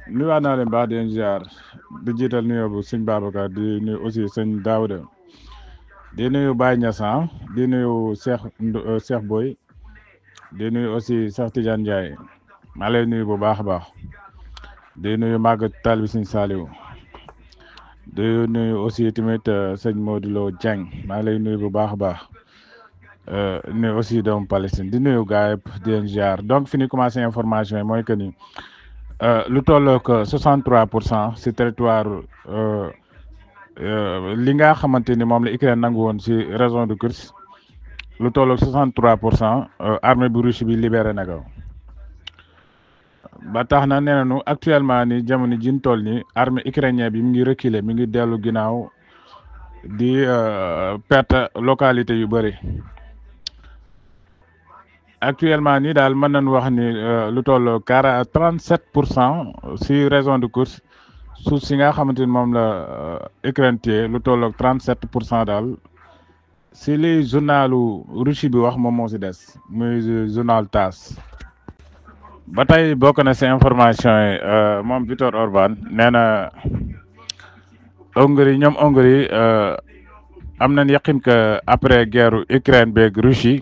nuyuwaat naa leen baax di leen ziar di jiital nuyoo bu sëñ Babacar di nuyu aussi sëñ Daouda di nuyu Baye Niass di nuyu Cheikh Boy di nuyu aussi Cheikh Tidiane Ndiaye maa lay nuyu bu baax a baax di nuyu Maguette Tall bi sëñ Saliou di nuyu aussi tamit sëñ Modou Lo Dieng maa lay nuyu bu baax a baax nuyu aussi doomu Palestine di nuyu gars yëpp di leen ziar donc fi ñu commencé information yi mooy que ni. lu tollook 63% si territoire li nga xamante ni moom la Ukraine nangu woon si région de Kursk lu tollook 63% armée bu Russie bi libéré na ko ba tax na nee nañu actuellement ni jamono jiñ toll ni armée ukrainien bi mi ngi reculer mi ngi dellu ginnaaw di perte localité yu bëri actuellement nii daal mën nañu wax ni lu toll 37% si région de Kursk suuf si nga xamante ni moom la Ukraine téye lu toll 37% daal si li journalu Russie bi wax moom moo si des muy journal TASS. ba tey bokk na si information yi moom Viktor Orban nee na Hongrie am nañ yaqin que après guerre Ukraine beeg Russie.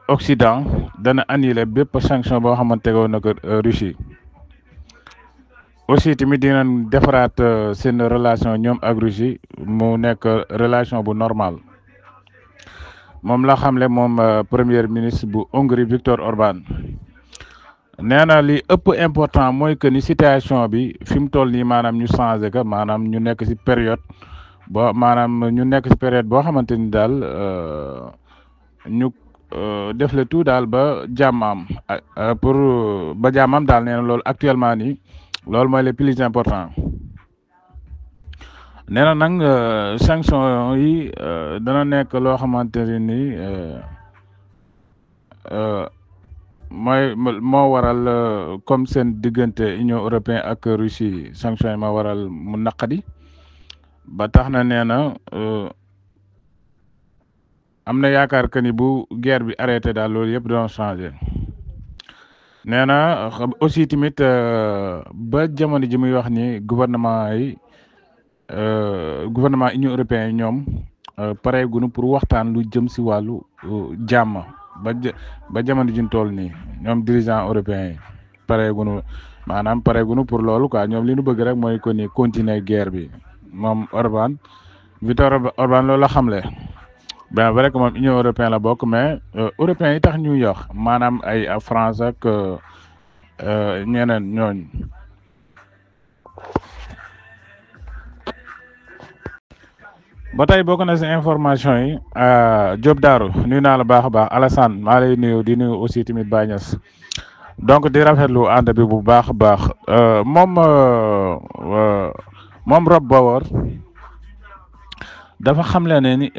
Occident dana annuler bépp sanction boo xamante ne na ko Russie aussi tamit dinañ defaraat seen relation ñoom ak Russie mu nekk relation bu normal moom la xamle moom premier ministre bu Hongrie Viktor Orban nee na li ëpp important mooy que ni situation bi fi mu toll nii maanaam ñu changé ko maanaam ñu nekk ci période boo xamante ni daal ñu. def le tout daal ba jàmmam pour ba jàmmam daal nee na loolu actuellement nii loolu mooy le plus important nee na nag sanction yi dana nekk loo xamante ne nii moo waral comme seen diggante Union européenne ak Russie sanction yi moo waral mu naqadi ba tax na nee na am na yaakaar que ni bu guerre bi arrêté daal loolu yëpp doon changé nee na aussi tamit ba jamono ji muy wax ni gouvernement Union européenne yi ñoom pareegunu pour waxtaan lu jëm si wàllu jàmm ba jamono ji ñu toll nii ñoom dirigeants européens yi pareegunu pour loolu quoi ñoom li ñu bëgg rek mooy ko ni continuer guerre bi moom Viktor Orban loolu la xamle. ben vrai que moom Union européenne la bokk mais européens yi tax ñuy wax maanaam ay France ak ñeneen ñooñ ba tey bokk na si information yi Diop Daaru nuyu naa la baax a baax Alassane maa lay nuyu di nuyu aussi tamit Baye Niass donc di rafetlu ànd bi bu baax a baax moom Rob Bauer dafa xam le ne ni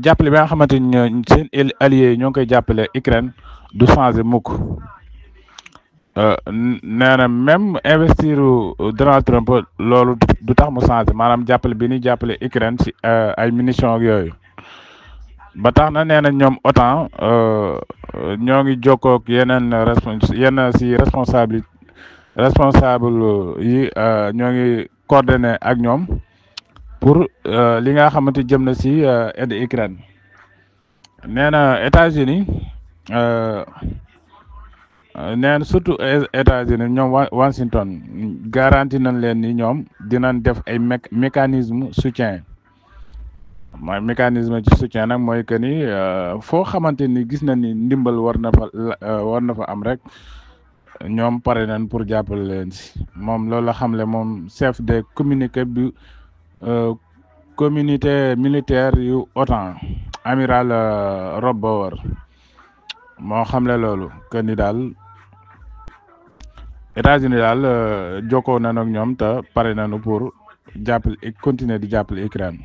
jàppale bi nga xamante ni seen alliés yi ñoo ngi koy jàppale Ukraine du changé mukk nee na même investir Donald Trump loolu du tax mu changé maanaam jàppale bi ñuy jàppale Ukraine si ay munitions ak yooyu ba tax na nee na ñoom OTAN ñoo ngi jokkoo ak yenn si responsable yi ñoo ngi coordonné ak ñoom. pour li nga xamante jëm na si aide Ukraine nee na États-Unis nee na surtout États-Unis ñoom Washington garanti nañ leen ni ñoom dinañ def ay mécanisme soutien mooy mécanisme ci soutien nag mooy que ni foo xamante ni gis na ni ndimbal war na fa am rek ñoom pare nañ pour jàppale leen si moom loolu la xamle moom chef de communiqué bi communauté militaire yu OTAN amiral Rob Bauer moo xamle loolu que ni daal États-Unis daal jokkoo nañu ak ñoom te pare nañu pour jàppale continuer di jàppale Ukraine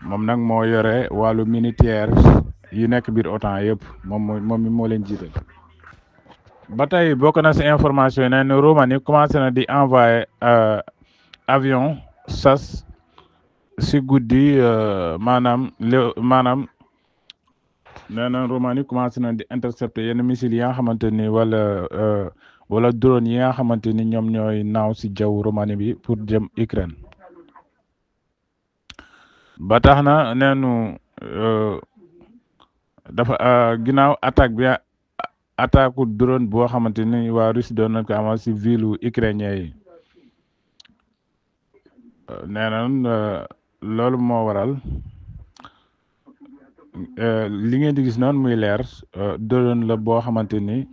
moom nag moo yore wàllu militaire yi nekk biir OTAN yëpp moom mi moo leen jiital. ba tey bokk na si information yi ne Roumanie commencé na di envoyer avion SAS si guddi maanaam nee na Roumanie commencé na di intercepter yenn missiles yi nga xamante ni wala wala drone yi nga xamante ni ñoom ñooy naaw si jaww Roumanie bi pour jëm Ukraine ba tax na neenu dafa ginnaaw attaque bi attaque drone boo xamante ni waa Russie doon nañ ko amal si ville ukrainien yi nee nañ loolu moo waral li ngeen di gis noonu muy leer drone la boo xamante ni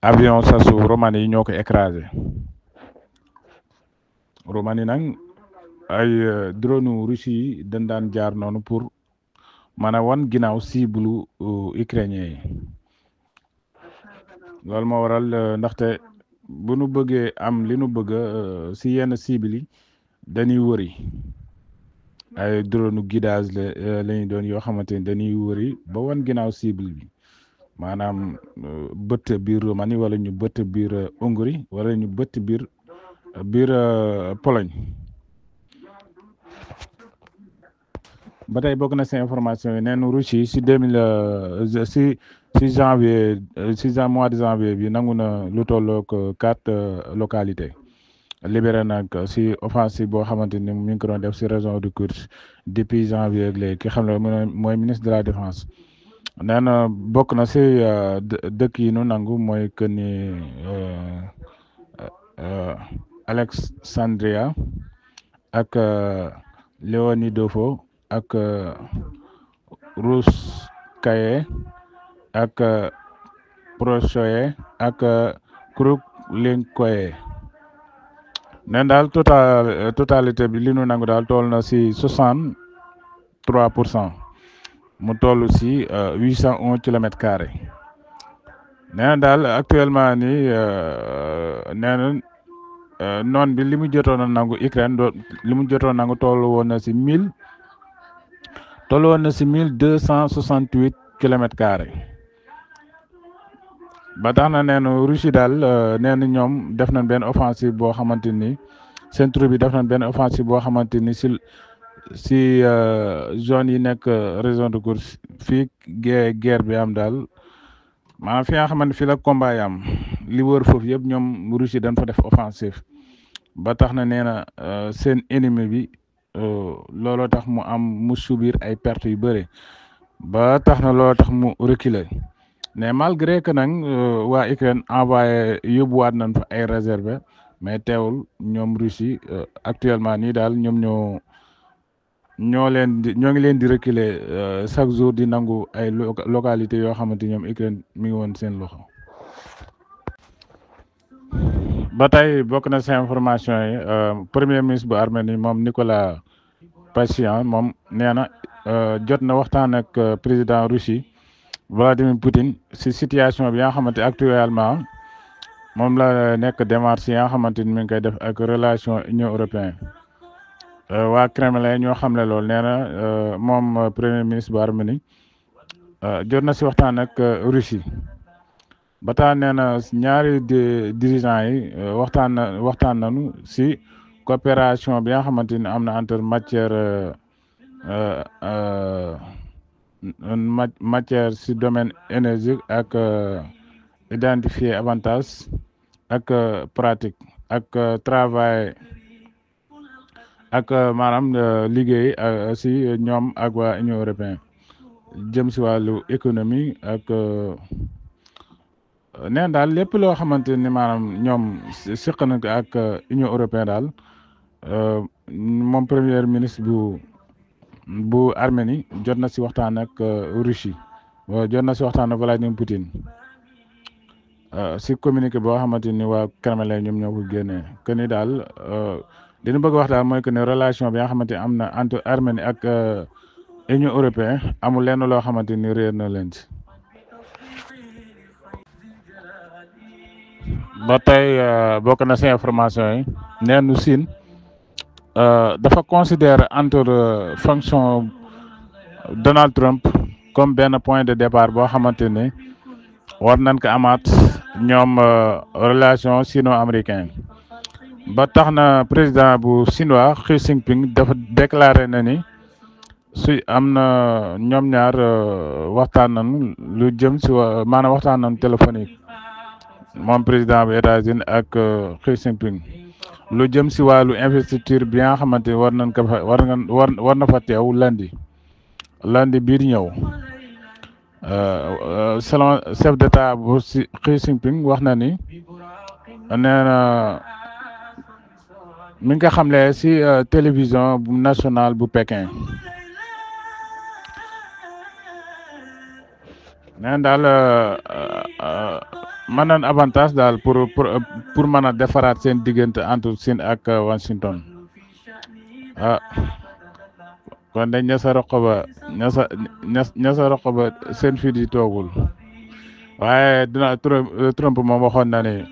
avion sasu Roumanie yi ñoo ko écrasé Roumanie nag ay drone Russie yi dañ daan jaar noonu pour mën a wan ginnaaw cible ukrainien yi loolu moo waral ndaxte bu nu bëggee am li nu bëgg si yenn cible yi dañuy wëri ay drone guidage la ñu doon yoo xamante ni dañuy wëri ba wan ginnaaw cible bi maanaam bëtt biir Roumanie wala ñu bëtt biir Hongrie wala ñu bëtt biir Pologne ba tey bokk na si information yi neen Russie si 2000 si janvier mois de janvier bi nangu na lu tollook 4 localités libéré nag si offensive boo xamante ni mi ngi ko doon def si région de Kursk depuis janvier ak léegi ki xam ne mooy ministre de la défense nee na bokk na si dëkk yi nu nangu mooy que ni Alexandria ak Leonidovo ak Rouskaye ak Prochoye ak Kruklinskoye neen daal totalité bi li nu nangu daal toll na si 63%. mu toll si 811 kilomètres carrés nee na daal actuellement nii nee na noon bi li mu jotoon a nangu Ukraine li mu jotoon a nangu toll woon na si 1268 kilomètres carrés ba tax na nee na Russie daal nee na ñoom def nañ benn offensive boo xamante ni seen troupe bi def nañ benn offensive boo xamante ni si zone yi nekk région de Kursk fii guerre bi am daal maanaam fi nga xamante fi la combat yi am li wër foofu yëpp ñoom Russie dañ fa def offensive ba tax na nee na seen ennemi bi looloo tax mu subir ay pertes yu bëri ba tax na looloo tax mu reculer mais malgré que nag waa Ukraine envoyé yóbbuwaat nañ fa ay réserve mais teewul ñoom Russie actuellement nii daal ñoom ñoo ngi leen di reculer chaque jour di nangu ay localité yoo xamante ñoom Ukraine mi ngi woon seen loxo. ba tey bokk na seen information yi premier ministre bu Arménie moom Nicolas Pachinian moom nee na jot na waxtaan ak président Russie Vladimir Poutine si situation bi nga xamante actuellement moom la nekk démarche yi nga xamante ni mi ngi koy def ak relation Union européenne. waa Kremlin ñoo xam ne loolu nee na moom premier ministre bu Arménie jot na si waxtaan ak Russie ba tax nee na ñaari dirigeants yi waxtaan nañu si coopération bi nga xamante ni am na entre matière si domaine énergie ak identifier avantage ak pratique ak travail ak maanaam liggéey si ñoom ak waa Union européenne jëm si wàllu économie ak neen daal lépp loo xamante ni maanaam ñoom seq nañ ko ak Union européenne daal moom premier ministre bu Arménie jot na si waxtaan ak Russie jot na si waxtaan ak Vladimir Poutine si communiqué boo xamante ni waa Kremlin ñoom ñoo ko génnee que ni daal li ñu bëgg wax daal mooy que ne relation bi nga xamante ni am na entre Arménie ak Union européenne amul lenn loo xamante ni réer na leen ci. ba tey bokk na si information yi neenu Chine dafa considérer entre fonction Donald Trump comme benn point de départ boo xamante ni war nañ ko amaat ñoom relation sino-américaine ba tax na président bu chinois Xi Jinping dafa déclaré na ni su am na ñoom ñaar waxtaan nañu lu jëm si maanaam waxtaan nañu téléphonique moom président bu États-Unis ak Xi Jinping lu jëm si wàllu investiture bi nga xamante ni war nañ ko fa war na fa teew lundi bii di ñëw selon chef d'état bu si Xi Jinping wax na ni nee na mi ngi ko xamle si télévision bu nationale bu Pékin nee na daal mën nañ avantage daal pour mën a defaraat seen diggante entre Chine ak Washington kon dañ ña sa roq ba ña sa roq ba seen fi di toogul waaye dina Trump moom waxoon na ni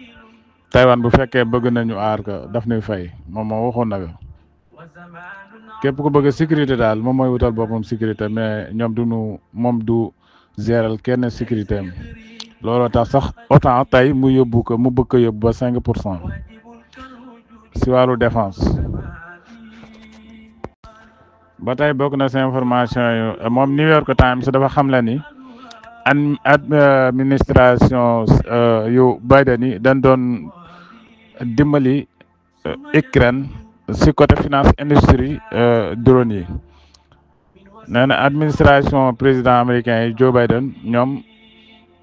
Taïwan bu fekkee bëgg nañu aar ko daf nuy fay moom waxoon na ko képp ku bëgg sécurité daal moom mooy wutal boppam sécurité mais ñoom moom du géral kenn sécurité am looloo tax sax autant tey mu bëgg ko yóbbu ba 5% si wàllu défense ba tey bokk na si information yu moom New York Times dafa xam la ni administration yu Biden yi dañ doon dimbali Ukraine si côté finance industrie drone yi nee na administration président américain yi Joe Biden ñoom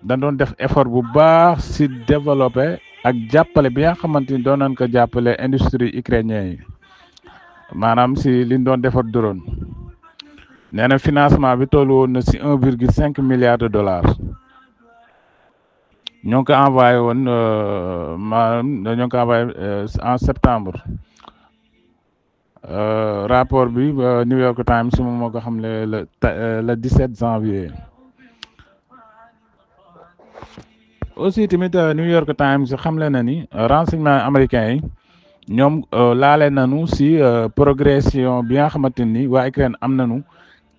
dañ doon def effort bu baax si développé ak jàppale bi nga xamante ni doon nañ ko jàppale industrie ukrainien yi maanaam si liñ doon defar drone nee na financement bi tollu woon na si 1,5 milliard de dollars ñoo ngi ko envoyé woon maanaam ñoo ngi ko envoyé en septembre rapport bi New York Times moom moo ko xam le 17 janvier aussi tamit New York Times xamle na ni renseignement américain yi ñoom laale nañu si progression bi nga xamante ni waa Ukraine am nañu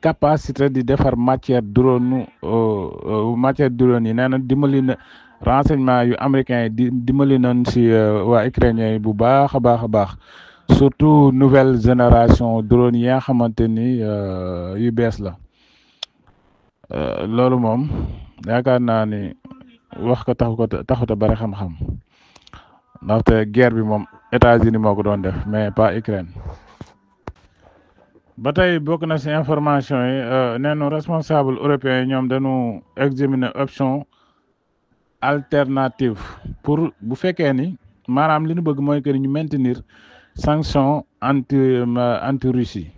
capacité di defar matière drone yi nee na dimbali na renseignement yu américain yi dimbali nañ si waa ukrainien yi bu baax a baax surtout nouvelle génération drone yi nga xamante ni yu bees la loolu moom yaakaar naa ni wax ko taxuta bari xam-xam ndaxte guerre bi moom États-Unis moo ko doon def mais pas Ukraine ba tey bokk na si information yi neenu responsable européen ñoom dañu examiner option alternative pour bu fekkee ni maanaam li ñu bëgg mooy que ni ñu maintenir sanction anti Russie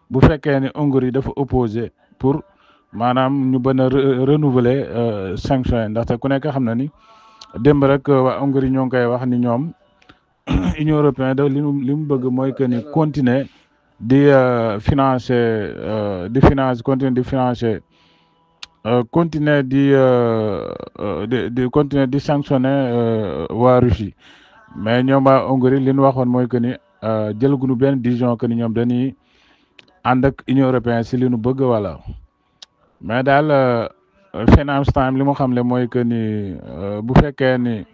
bu fekkee ni Hongrie dafa opposé pour maanaam ñu bën a renouveler sanction yi ndaxte ku nekk xam na ni démb rek waa Hongrie ñoo ngi koy wax ni ñoom Union européenne da li mu bëgg mooy que ni continuer di financer continuer di sanctionner waa Russie mais ñoom waa Hongrie li ñu waxoon mooy que ni jëlaguñu benn décision que ni ñoom dañuy ànd ak Union européenne si li ñu bëgg wala mais daal Finance Time li mu xam le mooy que ni bu fekkee ni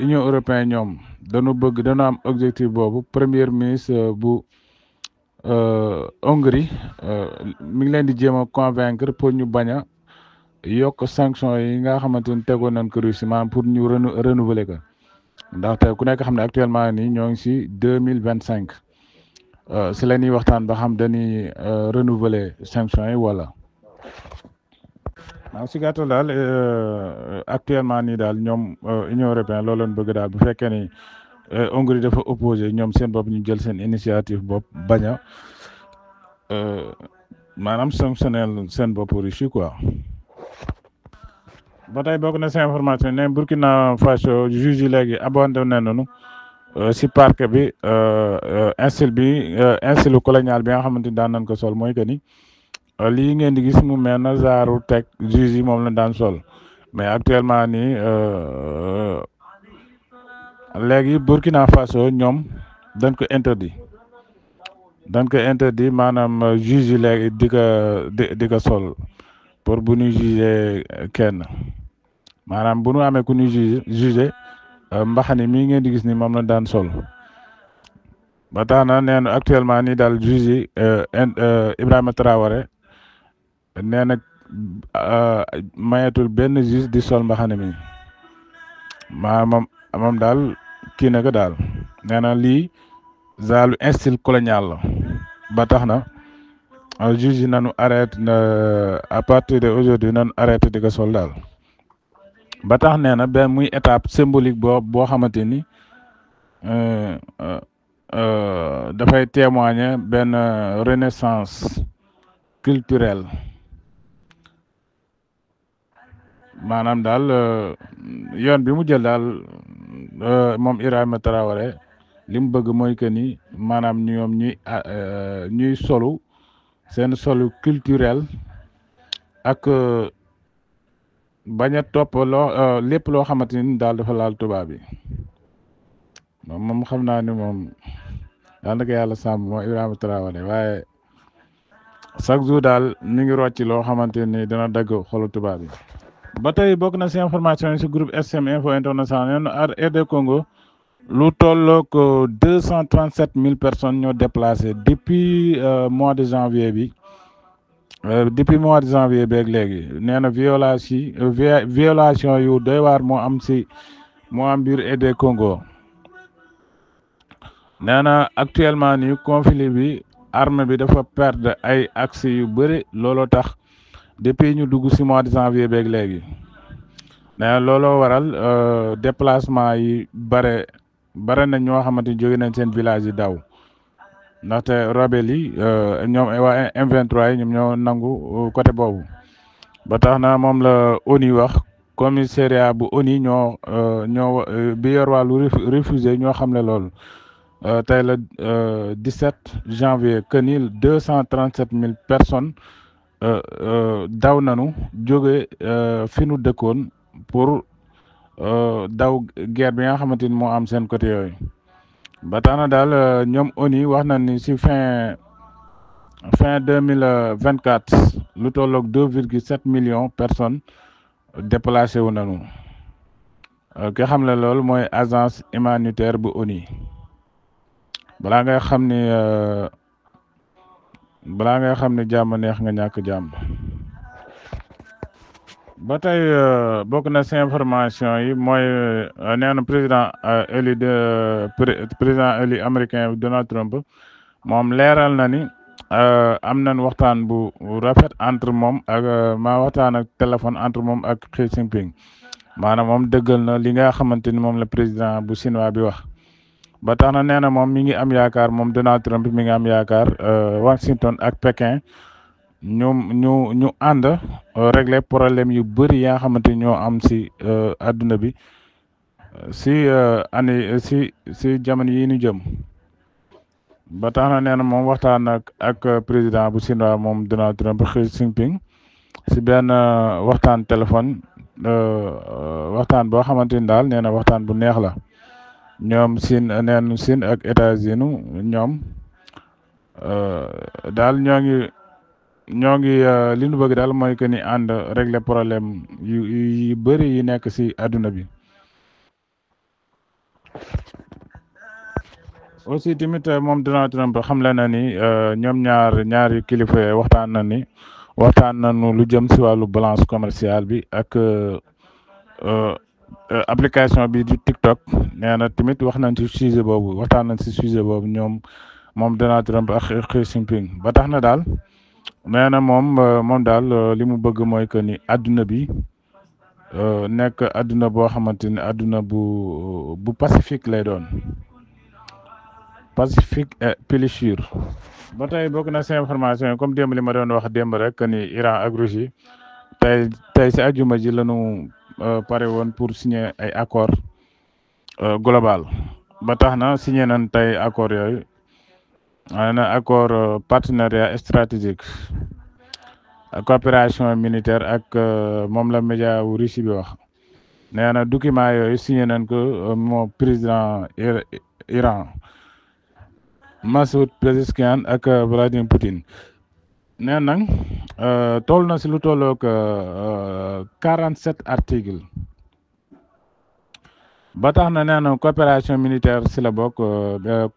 Union européenne ñoom dañu am objectif boobu premier ministre bu Hongrie mi ngi leen di jéem a convaincre pour ñu bañ a yokk sanction yi nga xamante ni tegoon nañ ko Russie maanaam pour ñu renouveler ko ndaxte ku nekk xam ne actuellement nii ñoo ngi si 2025 si la ñuy waxtaan ba xam dañuy renouveler sanction yi wala. waaw si gàttal daal actuellement nii daal ñoom Union européenne loolu lañ bëgg daal bu fekkee ni Hongrie dafa opposé ñoom seen bopp ñu jël seen initiative bopp bañ a maanaam sanctionnel seen bopp Russie quoi. ba tey bokk na si information ne Burkina Faso juge yi léegi abandonné nañu si parc bi style colonial bi nga xamante ni daan nañ ko sol mooy que ni. lii ngeen di gis mu mel na zaaru teg juge yi moom la daan sol mais actuellement nii léegi Burkina Faso ñoom dañ ko interdit maanaam juge yi léegi di ko sol pour bu ñu juger kenn maanaam bu ñu amee ku ñu juger mbaxani mii ngeen di gis ni moom la daan sol ba tax na nee na actuellement nii daal juge yi Ibrahima Traoré nee na mayetul benn juge di sol mbaxane mi moom daal kii na ko daal nee na lii zaalu style colonial la ba tax na juge yi nañu arrêté à partir de aujourd'hui nañu arrêté di ko sol daal ba tax nee na benn muy étape symbolique boo xamante ni dafay témoigner benn renaissance culturelle maanaam daal yoon bi mu jël daal moom Ibrahima Traoré li mu bëgg mooy que ni maanaam ñoom ñuy solu seen solu culturel ak bañ a topp lépp loo xamante ni daal dafa laal tubaab bi moom xam naa ni moom daal na ko yàlla sàmm moom Ibrahima Traoré waaye chaque jour daal mi ngi rocci loo xamante ni dina dagg xolu tubaab bi. ba tey bokk na si information yi si groupe SM Info International neen RD Congo lu tolloog 237 000 personnes ñoo déplacé depuis mois de janvier bi depuis mois de janvier beeg léegi nee na violation yu doy waar moo am biir RD Congo nee na actuellement nii conflit bi armée bi dafa perdre ay accès yu bëri looloo tax depuis ñu dugg si mois de janvier beeg léegi mais looloo waral déplacement yi bare na ñoo xamante ni jóge nañ seen village yi daw ndaxte rebelle yi ñoom waa M23 yi ñoom ñoo nangu côté boobu ba tax na moom la ONU wax commissariat bu ONU ñoo bi yor wàllu réfugié ñoo xam ne loolu tey la 17 janvier que ni 237 000 personnes daw nanu jóge fi nu dëkkoon pour daw guerre bi nga xamante ni moo am seen côté yooyu ba tax na daal ñoom ONU wax na ni si fin 2024 lu tolloog 2,7 millions personnes déplacé wu nanu ki xam ne loolu mooy agence humanitaire bu ONU balaa ngay xam ni jàmm neex nga ñàkk jàmm. ba tey bokk na si information yi mooy nee na président élu américain Donald Trump moom leeral na ni am nañ waxtaan bu rafet entre moom ak waxtaan ak téléphone entre moom ak Xi Jinping maanaam moom dëggal na li nga xamante ni moom la président bu chinois bi wax ba tax na nee na moom mi ngi am yaakaar moom Donald Trump mi ngi am yaakaar Washington ak Pékin ñu ànd régler problème yu bëri yaa xamante ni ñoo am si adduna bi si jamono yi ñu jëm ba tax na nee na moom waxtaan ak président bu chinois moom Donald Trump Xi Jinping si benn waxtaan téléphone waxtaan boo xamante ni daal nee na waxtaan bu neex la ñoom Chine ak États-Unis ñoom daal ñoo ngi li ñu bëgg daal mooy que ni ànd régler problème yu bëri yi nekk si adduna bi aussi tamit moom Donald Trump xam le na ni ñoom ñaari kilifa waxtaan nañu lu jëm si wàllu balance commerciale bi ak application bi du TikTok nee na tamit wax nañ si sujet boobu waxtaan nañ si sujet boobu moom Donald Trump ak Xi Jinping ba tax na daal nee na moom daal li mu bëgg mooy que ni adduna bi nekk adduna boo xamante ni adduna bu pacifique lay doon pacifique et paisible. ba tey bokk na si information yi comme démb li ma doon wax démb rek que ni Iran ak Russie tey si ajuma ji lañu pare woon pour signer ay accord global ba tax na signé nañ tey accord yooyu na accord partenariat stratégique coopération militaire ak moom la média wu Russie bi wax nee na document yooyu signé nañ ko moo président Iran Masoud Pezeshkian ak Vladimir Poutine nee na toll na si lu tolloog 47 articles ba tax na nee na coopération militaire si la bokk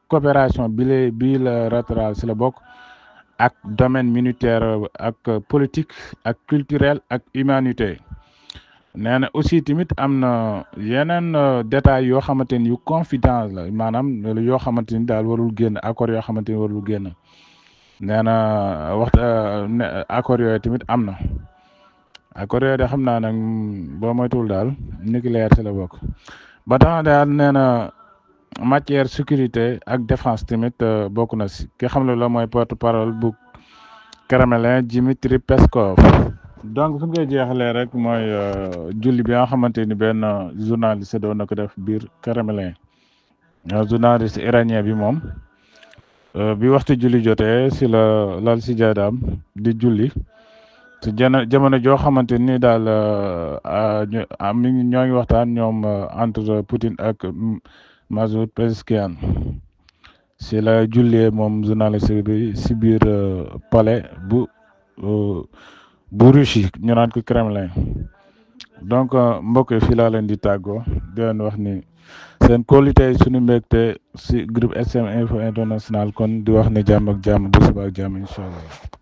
coopération bilatérale si la bokk ak domaine militaire ak politique ak culturel ak humanité nee na aussi tamit am na yeneen détails yoo xamante ni yu confidence la maanaam yoo xamante ni daal warul génn accord yoo xamante ni warul génn nee na accord yooyu tamit am na accord yooyu de xam naa nag boo moytuwul daal nucléaire si la bokk ba tax na daal nee na matière sécurité ak défense tamit bokk na si ki xam ne la mooy porte parole bu Kremlin Dmitri Peskov. donc fi ngay jeexalee rek mooy julli bi nga xamante ni benn journaliste doon na ko def biir Kremlin journaliste iranien bi moom bi waxtu julli jotee si la lal si jaadaam di julli si jamono joo xamante ni daal ñoo ngi waxtaan ñoom entre Poutine ak Masoud Pezeshkian si la jullee moom journaliste bi si biir palais bu Russie ñu naan ko Kremlin donc mbokk yi fii laa leen di tàggoo di leen wax ni seen kóolute suñu mbégte si groupe SM Info International kon di wax ni jàmm ak jàmm bu suba ak jàmm incha allah.